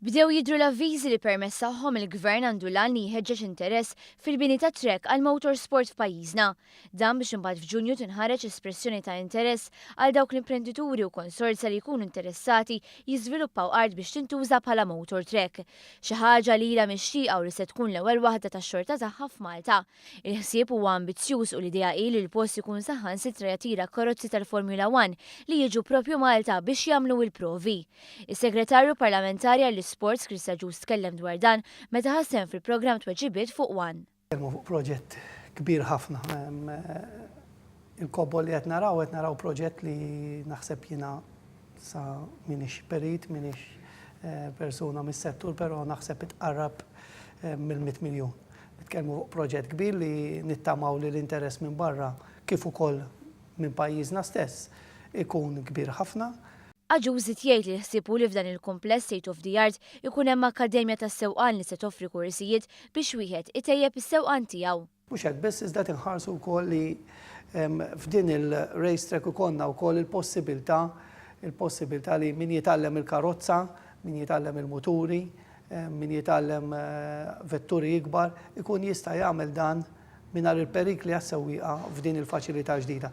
Bdew jidhru l-avviżi li permezz tagħhom il-Gvern għandu l-għan li jħeġġeġ interess fil-bini ta' track għal motorsport f'pajjiżna. Dan biex imbagħad f'Ġunju tinħareġ espressjoni ta' interess għal dawk l-imprendituri u konsorzja li jkunu interessati jiżviluppaw art biex tintuża bħala motor track. Xi ħaġa li ilha mixtieqa u li se tkun l-ewwel waħda tax-xorta tagħha f'Malta. Il-ħsieb huwa ambizzjuż u l-idea hi li l-post ikun saħansitra jattira karozzi tal-Formula One li jiġu propju Malta biex jagħmlu il-provi. Is-Segretarju Parlamentari għall-Isports Chris Agius tkellem dwar dan meta ħa sehem fil-programm Tweġibiet fuq One. Nitkellmu fuq proġett kbir ħafna. Il-kobol li qed naraw proġett li naħseb jiena sa m'iniex perit, m'iniex persuna mis-settur, però naħseb itqarrab mill-100 miljun. Nitkellmu fuq proġett kbir li nittamaw li l-interess minn barra kif ukoll minn pajjiżna stess ikun kbir ħafna. Agius jgħid li ħsibu li f'dan il-kumpless state of the art ikun hemm akkademja tas-sewqan li se toffri korsijiet biex wieħed itejjeb is-sewqan tiegħu. Mhux hekk biss, iżda tinħarsu wkoll li f'din il-racetrack ikollna wkoll il-possibilità li min jitgħallem il-karozza, min jitgħallem il-muturi, min jitgħallem vetturi ikbar, ikun jista' jagħmel dan mingħajr il-perikli għas-sewwieqa f'din il-faċilità ġdida.